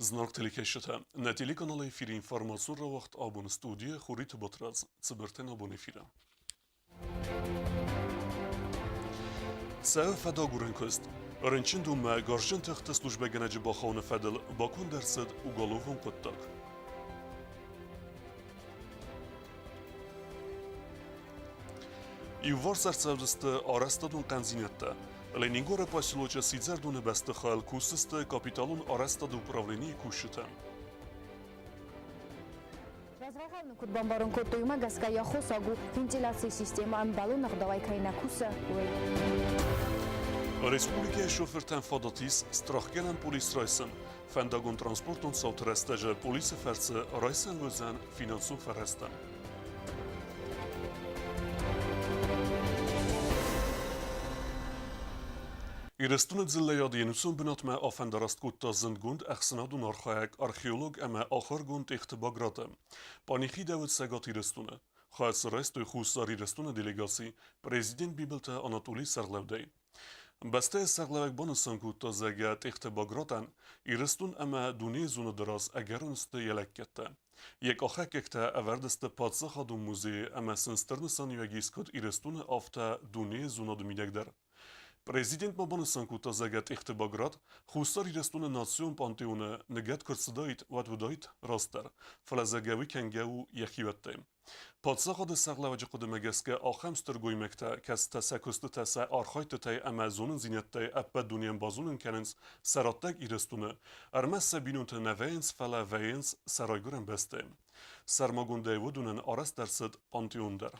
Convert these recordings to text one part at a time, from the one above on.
Зынаргъ телекӕсджытӕ, нӕ телеканалы эфиры информацион рауагъд абон студийӕ Хуриты Батрадз, цыбыртӕн абон эфиры. Цӕуы фӕдагурӕн куыст. Рынчындонмӕ гарзджын тыхты службӕгӕнӕджы бахауыны фӕдыл баконд ӕрцыд уголовон хъуыддаг. Иуварс ӕрцӕудзысты арӕзтадон хъӕндзинӕдтӕ. Ленингоры поселочы Сидзӕрдоны бӕстыхайыл кусдзысты капиталон арӕзтады управленийы кусджытӕ. Развӕлгъау куыд бамбарын кодтой, уымӕ гӕсгӕ йӕ аххосаг у вентиляцийы системӕ ӕмбӕлон ӕгъдауӕй кӕй нӕ кусы, уый. Республикӕйы шофыртӕн фадат ис страхгӕнӕн полис райсын. Фӕндагон-транспортон цауты рӕстӕджы полисы фӕрцы райсӕн уыдзӕн финансон фӕрӕзтӕ. Ирыстоны дзыллӕйады ӕнусон бынатмӕ афӕндараст кодта зындгонд ӕхсӕнадон архайӕг, археолог ӕмӕ ахуыргонд Тъехты Баграты. Панихидӕ уыд Цӕгат Ирыстоны. Хайад сарӕзтой Хуссар Ирыстоны делегаци президент Бибылты Анатолийы сӕргълӕудӕй. Бӕстӕйы сӕргълӕууӕг банысан кодта, зӕгъгӕ, Тъехты Багратӕн Ирыстон ӕмӕ дунейы зонады раз ӕгӕрон сты йӕ лӕггӕдтӕ. Йӕ къахӕггӕгтӕ ӕвӕрд сты паддзахадон музейы ӕмӕ сын стыр нысаниуӕг ис куыд Ирыстоны, афтӕ дунейы зонады мидӕг дӕр. Президент ма банысан кодта, зӕгъгӕ, Тъехты Баграт Хуссар Ирыстоны национ пантеоны ныгӕд куы рцыдаид, уӕд уыдаид растдӕр, фӕлӕ зӕгъгӕ уый кӕнгӕ у йӕхиуӕттӕй. Паддзахады сӕргълӕууӕджы хъуыдымӕ гӕсгӕ ахӕм стыр гоймӕгтӕ, кӕцытӕ сӕ куыстытӕ сӕ архайдтытӕй ӕмӕ зонындзинӕдтӕй ӕппӕт дунейӕн базонын кӕнынц сӕ раттӕг Ирыстоны, ӕрмӕст сӕ бинонтӕ нӕ вӕййынц, фӕлӕ вӕййынц сӕ райгуырӕн бӕстӕйы. Сӕрмагондӕй уыдонӕн арӕзт ӕрцыд пантеон дӕр.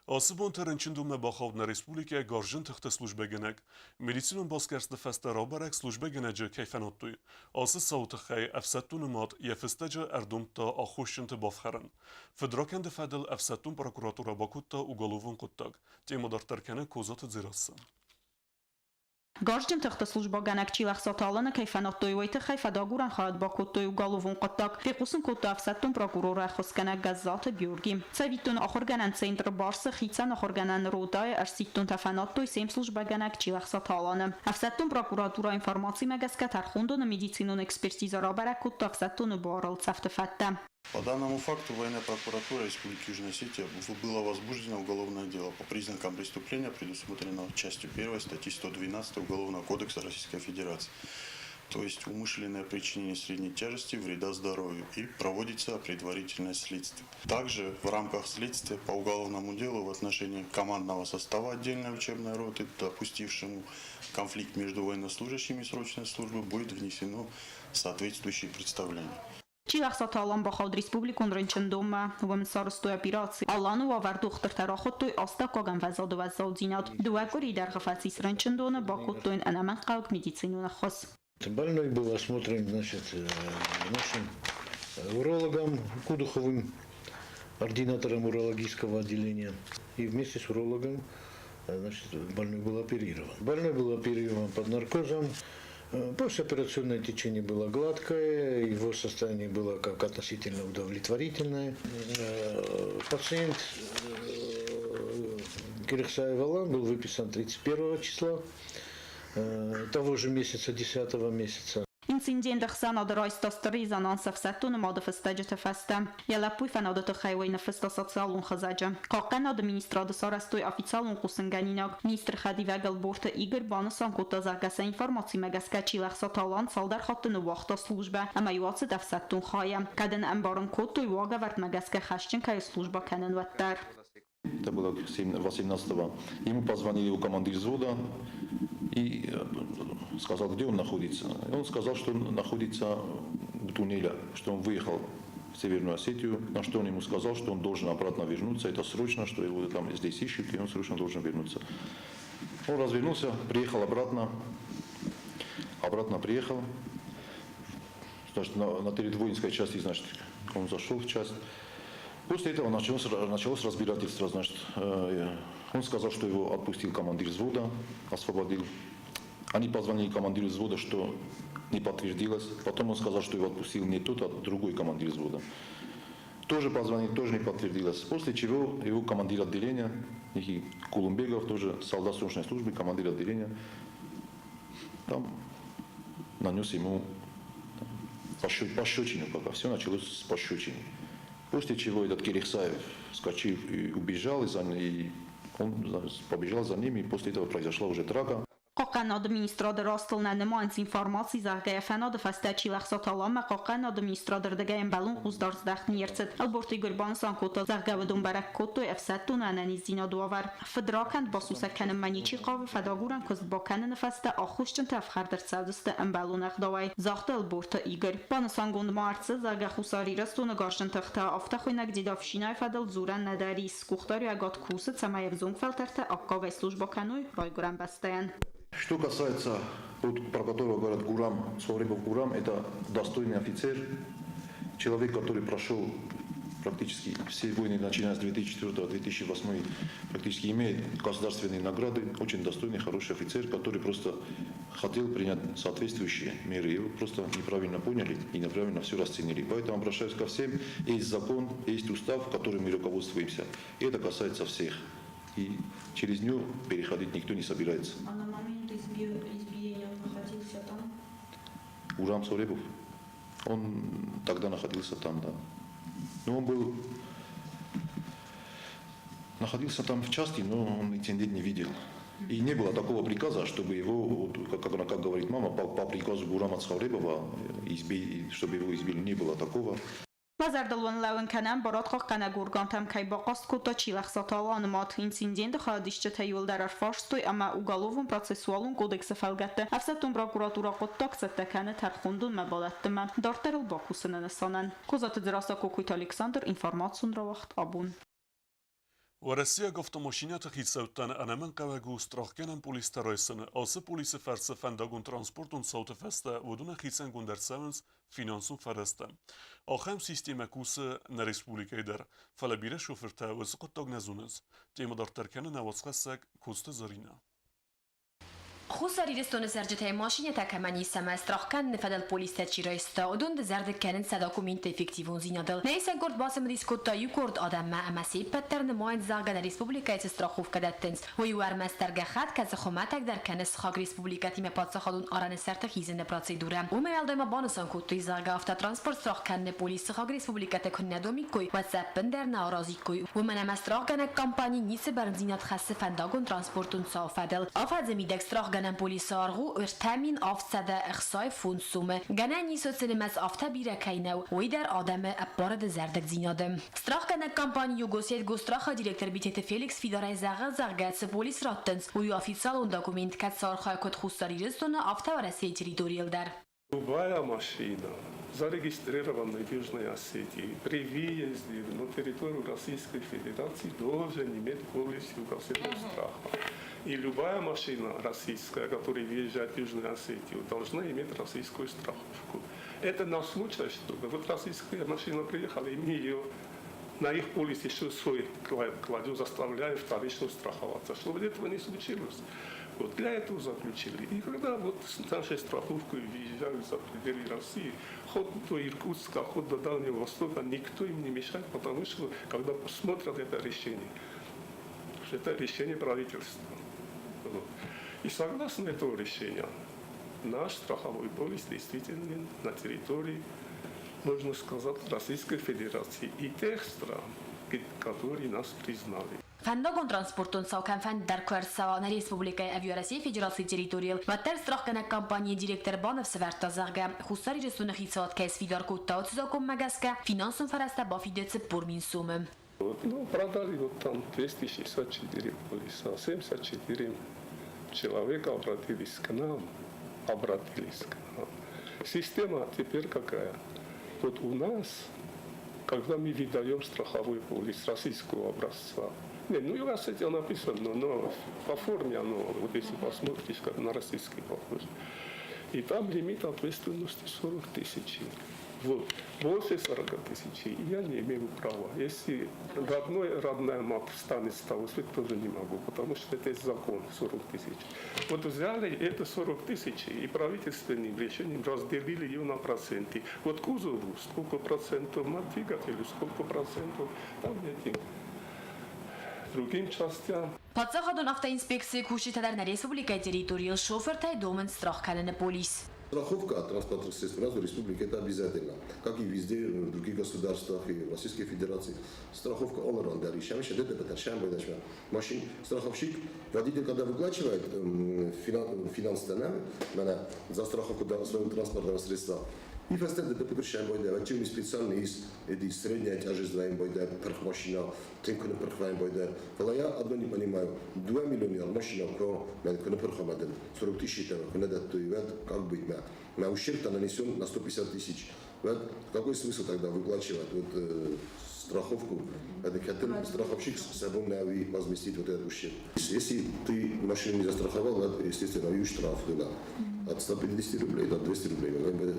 Ацы бонты рынчындонмӕ бахауд нӕ республикӕйы гарзджын тыхты службӕгӕнӕг. Медицинон басгӕрсты фӕстӕ рабӕрӕг службӕгӕнӕджы кӕй фӕнадтой. Ацы цауы тыххӕй ӕфсӕддоны мад йӕ фыстӕджы ӕрдомдта аххосджынты бафхӕрын. Фыдракӕнды фӕдыл ӕфсӕддон прокуратурӕ бакодта уголовон хъуыддаг. Темӕ дарддӕр кӕны Козаты Дзерассӕ. Гарзджын тыхты службӕгӕнӕг Чилӕхсаты Аланы кӕй фӕнадтой, уый тыххӕй фӕдагурӕн хайад бакодтой уголовон хъуыддаг, фехъусын кодта ӕфсӕддон прокуроры ӕххуысгӕнӕг Гӕззаты Георги. Цӕвиттон, ахуыргӕнӕн центры Барсы хицӕн ахуыргӕнӕн ротӕйы ӕрсидтонтӕ фӕнадтой сем службӕгӕнӕг Чилӕхсаты Аланы. Ӕфсӕддон прокуратурӕйы информацимӕ гӕсгӕ тӕрхондоны медицинон экспертизӕ рабӕрӕг кодта ӕфсӕддоны буарыл цӕфты фӕдтӕ. По данному факту военная прокуратура Республики Южная Осетия было возбуждено уголовное дело по признакам преступления, предусмотренного частью 1 статьи 112 Уголовного кодекса Российской Федерации, то есть умышленное причинение средней тяжести вреда здоровью, и проводится предварительное следствие. Также в рамках следствия по уголовному делу в отношении командного состава отдельной учебной роты, допустившему конфликт между военнослужащими срочной службы, будет внесено соответствующее представление. Чилӕхсаты Алан бахауд республикон рынчындонмӕ. Уым сарӕзтой операци. Аланы уавӕр дохтыртӕ рахуыдтой астӕуккаг ӕмвӕзады уӕззаудзинад. Дыууӕ къуырийы дӕргъы фӕцис рынчындоны, бакодтой йын ӕнӕмӕнгхъӕуӕг медицинон ӕххуыс. Больной был осмотрен, значит, нашим урологом Кудуховым, ординатором урологического отделения. И вместе с урологом, значит, больной был оперирован. Больной был оперирован под наркозом. Послеоперационное течение было гладкое, его состояние было как относительно удовлетворительное. Пациент Кирихсаев Алан был выписан 31 числа того же месяца, 10 месяца. Инциденты ӕхсӕнады райста стыр резонанс ӕфсӕддоны мады фыстӕджыты фӕстӕ. Йӕ лӕппуйы фӕнады тыххӕй уый ныффыста социалон хызӕджы. Хъахъхъӕнады министрады сарӕзтой официалон хъусынгӕнинаг. Министры хӕдивӕг Ӕлборты Игорь банысан кодта, зӕгъгӕ, сӕ информацимӕ гӕсгӕ Чилӕхсаты Алан цалдӕр хатты ныууагъта службӕ ӕмӕ-иу ацыд ӕфсӕддон хайӕ. Кӕд ын ӕмбарын кодтой, уагӕвӕрдмӕ гӕсгӕ хӕсджын кӕй у службӕ кӕнын, уӕддӕр. Это было 18-го. Ему позвонили его командир взвода и сказал, где он находится. И он сказал, что он находится в туннеле, что он выехал в Северную Осетию, на что он ему сказал, что он должен обратно вернуться, это срочно, что его там здесь ищут, и он срочно должен вернуться. Он развернулся, приехал обратно, обратно приехал, значит, на территории воинской части, значит, он зашел в часть. После этого началось разбирательство, значит, он сказал, что его отпустил командир взвода, освободил. Они позвонили командиру взвода, что не подтвердилось. Потом он сказал, что его отпустил не тот, а другой командир взвода. Тоже позвонили, тоже не подтвердилось. После чего его командир отделения, некий Кулумбегов, тоже солдат срочной службы, командир отделения, там нанес ему пощечину пока. Все началось с пощечины. После чего этот Кирихсаев вскочил и убежал, и он побежал за ними, и после этого произошла уже драка. Хъахъхъӕнынады министрады растыл нӕ нымайынц информаци, зӕгъгӕ, йӕ фӕнады фӕстӕ Чилӕхсаты Аланмӕ Хъахъхъӕнынады министрады рдыгӕй ӕмбӕлон хъусдард здӕхт не рцыд. Ӕлборты Игорь банысан кодта, зӕгъгӕ, уыдон бӕрӕг кодтой ӕфсӕддон ӕнӕниздзинады уавӕр. Фыдракӕнд басусӕг кӕнынмӕ ничи хъавы, фӕдагурӕн куыст бакӕныны фӕстӕ аххосджынтӕ ӕфхӕрд ӕрцӕудзысты ӕмбӕлон ӕгъдауӕй, загъта Ӕлборты Игорь. Банысангонд ма ӕрцыд, зӕгъгӕ, Хуссар Ирыстоны гарзджын тыхтӕ афтӕхуыйнӕг дедовщинайы фӕдыл дзурӕн нӕдӕр ис. Къухдариуӕгад кусы, цӕмӕй ӕвзонг фӕлтӕртӕ аккагӕй службӕ кӕной райгуырӕн бӕстӕйӕн. Что касается, вот, про которого говорят Гурам, Цховребов Гурам, это достойный офицер, человек, который прошел практически все войны, начиная с 2004-2008, практически имеет государственные награды, очень достойный, хороший офицер, который просто хотел принять соответствующие меры. Его просто неправильно поняли и неправильно все расценили. Поэтому обращаюсь ко всем. Есть закон, есть устав, которым мы руководствуемся. И это касается всех. И через него переходить никто не собирается. А на момент избиения он находился там? Гурам Цховребов, он тогда находился там, да. Но он был, находился там в части, но он инцидент не видел. И не было такого приказа, чтобы его, вот, как говорит мама, по приказу Гурама Цховребова, чтобы его избили, не было такого. Мӕ зӕрдыл уын лӕууын кӕнӕм, барадхъахъхъӕнӕг органтӕм кӕй бахъаст кодта Чилӕхсаты Аланы мад. Инциденты хайадисджытӕ иууылдӕр ӕрфарстой ӕмӕ уголовон-процессуалон кодексы фӕлгӕтты ӕфсӕддон прокуратурӕ хъуыддаг цӕттӕ кӕны тӕрхондонмӕ балӕттынмӕ дарддӕр ыл бакусыны нысанӕн. Козаты Дзерассӕ, Кокойты Александр, информацион рауагъд «Абон». Уӕрӕсейаг автомашинӕты хицӕуттӕн ӕнӕмӕнгхъӕуӕг у страхгӕнӕн полистӕ райсын. Ацы полисы фӕрцы фӕндагон-транспортон цауты фӕстӕ уыдонӕн хицӕнгонд ӕрцӕуынц финансон фӕрӕзтӕ. Ахӕм системӕ кусы нӕ республикӕйы дӕр, фӕлӕ бирӕ шофыртӕ уыцы хъуыддаг нӕ зонынц. Темӕ дарддӕр кӕны нӕ уацхӕссӕг Коцты Зӕринӕ. Хуссар Ирыстоны цӕрджытӕй машинӕтӕ кӕмӕн ис ӕмӕ страх кӕныны фӕдыл полистӕ чи райста, уыдон дызӕрдыг кӕнынц сӕ документты эффективондзинадыл. Нӕ исӕн къорд бацымыдис кодта иу къорд адӕммӕ ӕмӕ се ппӕт дӕр нымайынц, зӕгъгӕ, нӕ республикӕйы цы страховкӕ дӕттынц, уый у ӕрмӕстдӕр гӕххӕтт, кӕцы хуымӕтӕгдӕр кӕны сыхаг республикӕтимӕ паддзахадон арӕны сӕрты хизыны процедурӕ. Уымӕй уӕлдай ма банысан кодтой, зӕгъгӕ, автотранспорт страх кӕныны полис сыхаг республикӕтӕ куыннӕ домиккой, уӕд сӕ ӕппындӕр нӕ аразиккой, уымӕн ӕмӕ страхгӕнӕг компани ницы бӕрндзинад хӕссы фӕндагон-транспортон цауы фӕдыл. Афӕдзы мидӕг страхгӕнӕн полисы аргъ у 3765 сомы. Гӕнӕн ис, уыцы нымӕц афтӕ бирӕ кӕй нӕу, уый дӕр адӕмы ӕппары дызӕрдыгдзинады. Страхгӕнӕг компани Югосеть Госстраха директор Битеты Феликс фидарӕй зӕгъы, зӕгъгӕ, цы полис раттынц, уый у официалон документ, кӕцы архайы куыд Хуссар Ирыстоны, афтӕ Уӕрӕсейы территорийыл дӕр. Любая машина, зарегистрированная в Южной Осетии, при въезде на территорию Российской Федерации должен иметь полис Югосетгосстраха. И любая машина российская, которая въезжает в Южную Осетию, должна иметь российскую страховку. Это на случай, чтобы вот российская машина приехала, и мы ее на их полис еще свой кладем, заставляем вторично страховаться, чтобы этого не случилось. Вот для этого заключили. И когда вот с нашей страховкой въезжают за пределы России, хоть до Иркутска, хоть до Дальнего Востока, никто им не мешает, потому что когда посмотрят это решение, что это решение правительства. Вот. И согласно этого решения, наш страховой полис действительно на территории, можно сказать, Российской Федерации и тех стран, которые нас признали. Фӕндагон транспортон цау кӕмфӕнды дӕр куы ӕрцӕуа нӕ республикӕйы ӕви Уӕрӕсейы Федерацийы территорийыл, уӕддӕр страхгӕнӕг компанийы директор баныфс ӕвӕрдта, зӕгъгӕ, Хуссар Ирыстоны хицауад кӕй сфидар кодта, уыцы закъонмӕ гӕсгӕ финансон фӕрӕзтӕ бафиды 40 000 сомы. Вот, ну, продали вот там 264 полиса, 74 человека обратились к нам, обратились к нам. Система теперь какая? Вот у нас, когда мы выдаем страховой полис российского образца, не, ну у вас это написано, но по форме оно, вот если посмотришь, как на российский похоже. И там лимит ответственности 40 тысяч. Вот. Больше 40 тысяч я не имею права. Если родная мать встанет с того света, тоже не могу, потому что это закон 40 тысяч. Вот взяли это 40 тысяч и правительственным решением разделили ее на проценты. Вот кузову сколько процентов, на двигателю сколько процентов, там этим. другим частям. Паддзахадон автоинспекцийы кусджытӕ дӕр нӕ республикӕйы территорийыл шофыртӕй домынц страх кӕныны полис. Страховка от транспортных средств у нас в республике это обязательно, как и везде в других государствах и в Российской Федерации. Страховка all around машин страховщик, водитель, когда выплачивает финансы за страховку своего транспортного средства, и фастер ДТП шамбойда, чем специально из эти средняя тяжесть бойда, машина, тенкуны пырхвайн бойда. Фала я одно не понимаю, 2 миллиона машина, ко, куны пырхамаден, 40 тысяч, куны как быть, на ущерб нанесен на 150 тысяч. Какой смысл тогда выплачивать вот, страховку? Это страховщик с собой возместить вот этот ущерб. Если ты машину не застраховал, естественно, и штраф туда. От 150 рублей до 200 рублей.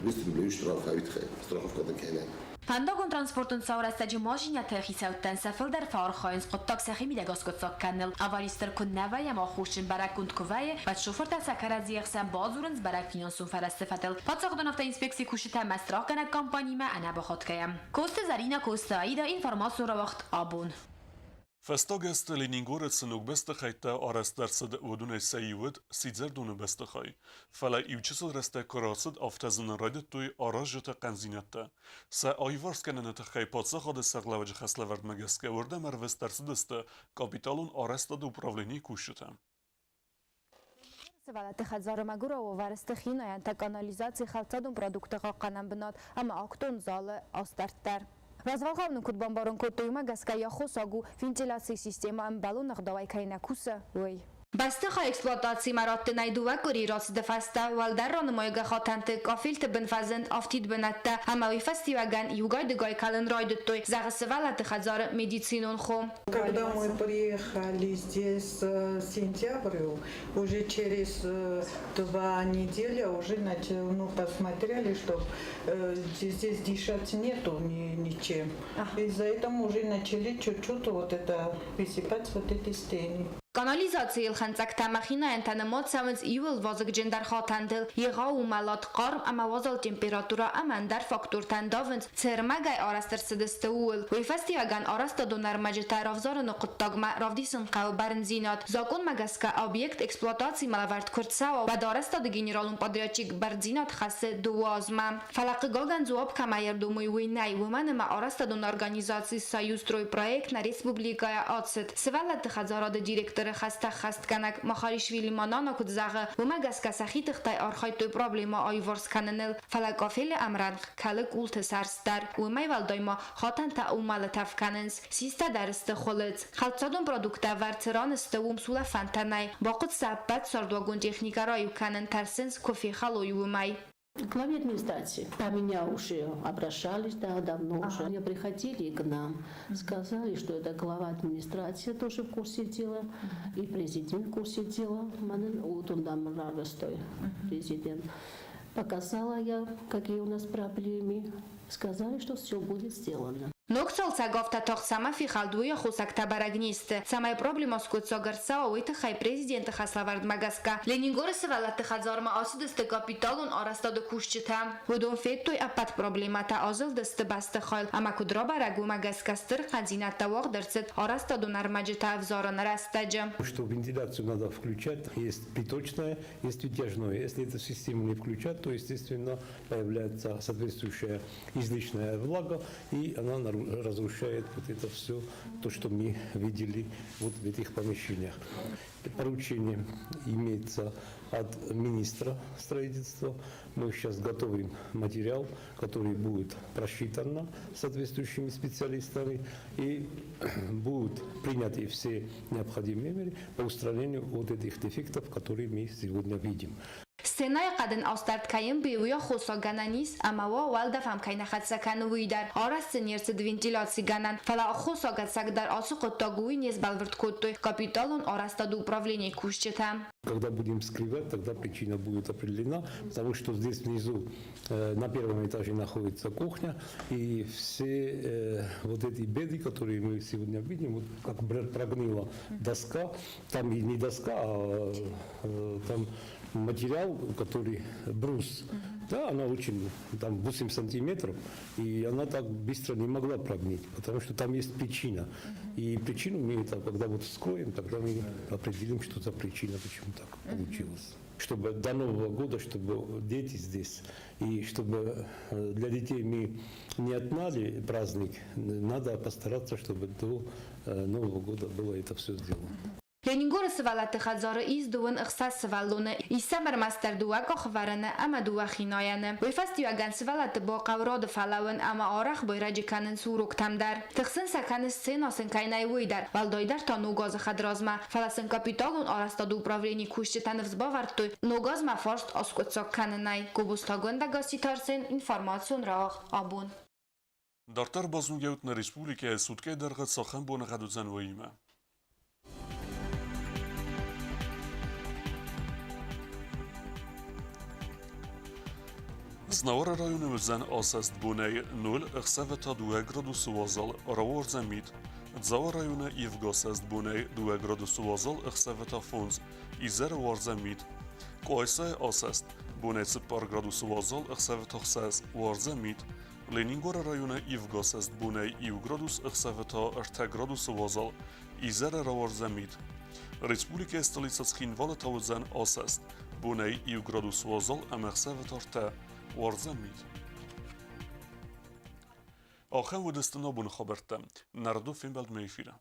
200 рублей штраф, а ведь страховка такая. Фӕндагон транспортон цауы рӕстӕджы машинӕты хицӕуттӕн сӕ фылдӕр фӕархайынц хъуыддаг сӕхи мидӕг аскъуыддзаг кӕныныл. Аваристы куы нӕ вӕййӕм, аххосджын бӕрӕггонд куы вӕййы, уӕд шофыртӕ сӕ кӕрӕдзийы ӕхсӕн бадзурынц бӕрӕг финансон фӕрӕзты фӕдыл. Паддзахадон автоинспекцийы кусджытӕ ӕмӕ страхгӕнӕг компаниимӕ ӕнӕбахатгӕйӕ. Коцты Зӕринӕ, Коцты Аидӕ, информацион рауагъд Абон. Фӕстаг азты Ленингоры цы ног бӕстыхӕйттӕ арӕзт ӕрцыд, уыдонӕй сӕ иу уыд Сидзӕрдоны бӕстыхай. Фӕлӕ иучысыл рӕстӕг куы рацыд, афтӕ дзы нын райдыдтой аразджыты хъӕндзинӕдтӕ. Сӕ аиварс кӕныны тыххӕй паддзахады сӕргълӕууӕджы хӕслӕвӕрдмӕ гӕсгӕ уырдӕм ӕрвыст ӕрцыдысты капиталон арӕзтады управленийы кусджытӕ. Сывӕллӕтты хӕдзары мӕгуырау уавӕры сты хинайӕнтӕ, канализаци, хӕлцадон продуктты хъахъхъӕнӕн бынат ӕмӕ актон залы астӕрд дӕр. Развӕлгъау нын куыд бамбарын кодтой, уымӕ гӕсгӕ йӕ аххосаг у, вентиляцийы системӕ ӕмбӕлон ӕгъдауӕй кӕй нӕ кусы, уый. Бӕстыхай эксплуатацимӕ раттынӕй дыууӕ къуыри рацыды фӕстӕ уӕлдӕр ранымайгӕ хатӕнты кафелты бын фӕзынд афтид бынӕттӕ ӕмӕ уый фӕстиуӕгӕн иугай-дыгай кӕлын райдыдтой, зӕгъы сывӕллӕтты хӕдзары медицинон хо. Когда мы приехали здесь в сентябре, уже через 2 недели уже начали, ну, посмотрели, что здесь дышать нету ничем. Из-за этого уже начали чуть-чуть вот это высыпать, вот эти стены. Канализацийы ӕлхынцъӕгтӕ ӕмӕ хинайӕнтӕ нымад цӕуынц иууыл вазыгджындӕр хатӕнтыл. Егъау уымӕлад, хъарм ӕмӕ уазал температурӕ ӕмӕ ӕндӕр фактортӕ ӕндавынц, цы ӕрмӕгӕй арӕзт ӕрцыдысты, ууыл. Уый фӕстиуӕгӕн арӕзтадон ӕрмӕджытӕ равзарыны хъуыддагмӕ равдисын хъӕуы бӕрндзинад. Закъонмӕ гӕсгӕ объект эксплуатацимӕ лӕвӕрд куы рцӕуа, уӕд арӕзтады генералон подрядчик бӕрндзинад хӕссы 2 азмӕ. Фӕлӕ хъыгагӕн дзуапп кӕмӕй ӕрдомой, уый нӕй, уымӕн ӕмӕ арӕзтадон организаци «Союзстройпроект» нӕ республикӕйӕ ацыд. Сывӕллӕтты хӕдзарады директоры хӕстӕ ӕххӕстгӕнӕг Махаришвили Манана куыд зӕгъы, уымӕ гӕсгӕ сӕхи тыхтӕй архайдтой проблемӕ аиуварс кӕныныл, фӕлӕ кафелы ӕмрӕнхъ кӕлы къулты сӕрст дӕр. Уымӕй уӕлдай ма хатӕнтӕ уымӕлы тӕф кӕнынц, систӕ дӕр сты хуылыдз. Хӕлцадон продукттӕ ӕвӕрд цы ран сты, уым сулӕфӕнтӕ нӕй. Бахъуыд сӕ ӕппӕт цардуагон техникӕ раиу кӕнын, тӕрсынц, куы фехӕлой, уымӕй. К главе администрации. Там меня уже обращались, да, давно уже. Они приходили к нам, сказали, что это глава администрации тоже в курсе дела, и президент в курсе дела, президент. Показала я, какие у нас проблемы. Сказали, что все будет сделано. Ног цалцӕг афтӕ тагъд цӕмӕ фехӕлд, уый аххосӕгтӕ бӕрӕг не сты. Цӕмӕй проблемӕ скъуыддзаг ӕрцӕуа, уый тыххӕй президенты хӕслӕвӕрдмӕ гӕсгӕ Ленингоры сывӕллӕтты хӕдзармӕ ацыдысты капиталон арӕзтады кусджытӕ. Уыдон федтой ӕппӕт проблемӕтӕ, азылдысты бӕстыхайыл ӕмӕ куыд рабӕрӕг, уымӕ гӕсгӕ стыр хъӕндзинӕдтӕ уагъд ӕрцыд арӕзтадон ӕрмӕджытӕ ӕвзарыны рӕстӕджы. Что вентиляцию надо включать, есть приточная, есть вытяжная. Если эту систему не включать, то, естественно, появляется соответствующая излишняя влага, и она разрушает вот это все, то, что мы видели вот в этих помещениях. Поручение имеется от министра строительства. Мы сейчас готовим материал, который будет просчитан соответствующими специалистами и будут приняты все необходимые меры по устранению вот этих дефектов, которые мы сегодня видим. Сценӕйы хъӕдын астӕрд кӕй ӕмбийы, уый аххосаг гӕнӕн ис, ӕмӕ уа уӕлдӕф ӕм кӕй нӕ хӕццӕ кӕны, уый дӕр. Арӕзт сын не рцыд вентиляцигӕнӕн, фӕлӕ аххосаг ӕцӕгдӕр ацы хъуыддаг уый не сбӕлвырд кодтой капиталон арӕзтады управленийы кусджытӕ. Когда будем вскрывать, тогда причина будет определена, потому что здесь внизу на первом этаже находится кухня, и все вот эти беды, которые мы сегодня видим, вот как прогнила доска, там и не доска, а там материал, который брус. Да, она очень, там 8 сантиметров, и она так быстро не могла прогнить, потому что там есть причина. И причину мы, там, когда вот вскроем, тогда мы определим, что за причина, почему так получилось. Чтобы до Нового года, чтобы дети здесь, и чтобы для детей мы не отнали праздник, надо постараться, чтобы до Нового года было это все сделано. Ленингоры сывӕллӕтты хӕдзары ис дыууын ӕхсӕз сывӕллоны. Ис сӕм ӕрмӕстдӕр дыууӕ къахвӕрӕны ӕмӕ дыууӕ хинайӕны. Уый фӕстиуӕгӕн сывӕллӕтты бахъӕуы рады фӕлӕууын ӕмӕ арӕх байрӕджы кӕнынц уроктӕм дӕр. Тыхсын сӕ кӕны сцена сын кӕй нӕй, уый дӕр, уӕлдайдӕр та ног азы хӕдразмӕ. Фӕлӕ сын капиталон арӕзтады управленийы кусджытӕ ныфс бавӕрдтой ног азмӕ фарст аскъуыддзаг кӕнынӕй. Гобозтагонд Гасситы Арсен, информацион рауагъд абон. Дарддӕр базонгӕут нӕ республикӕйы суткӕйы дӕргъы цахӕм боныгъӕд уыдзӕн уыимӕ. Знауыры районы уыдзӕн асӕст бонӕй 0, ӕхсӕвы та 2 градусы уазал, рауардзӕн мит. Дзауы районы ивгӕ асӕст бонӕй 2 градусы уазал, ӕхсӕвы та 5, изӕры уардзӕн мит. Къуайсайы асӕст бонӕй 4 градусы уазал, ӕхсӕвы та 6, уардзӕн мит. Ленингоры районы ивгӕ асӕст бонӕй 1 градус, ӕхсӕвы та 3 градусы уазал, изӕры рауардзӕн мит. Республикӕйы столицӕ Цхинвалы та уыдзӕн асӕст. Бонӕй 1 градус уазал ӕмӕ ӕхсӕвы та 3, уардзӕн мит. Ахӕм уыдысты нӕ абоны хабӕрттӕ. Нӕрдо фембӕлдмӕ эфиры.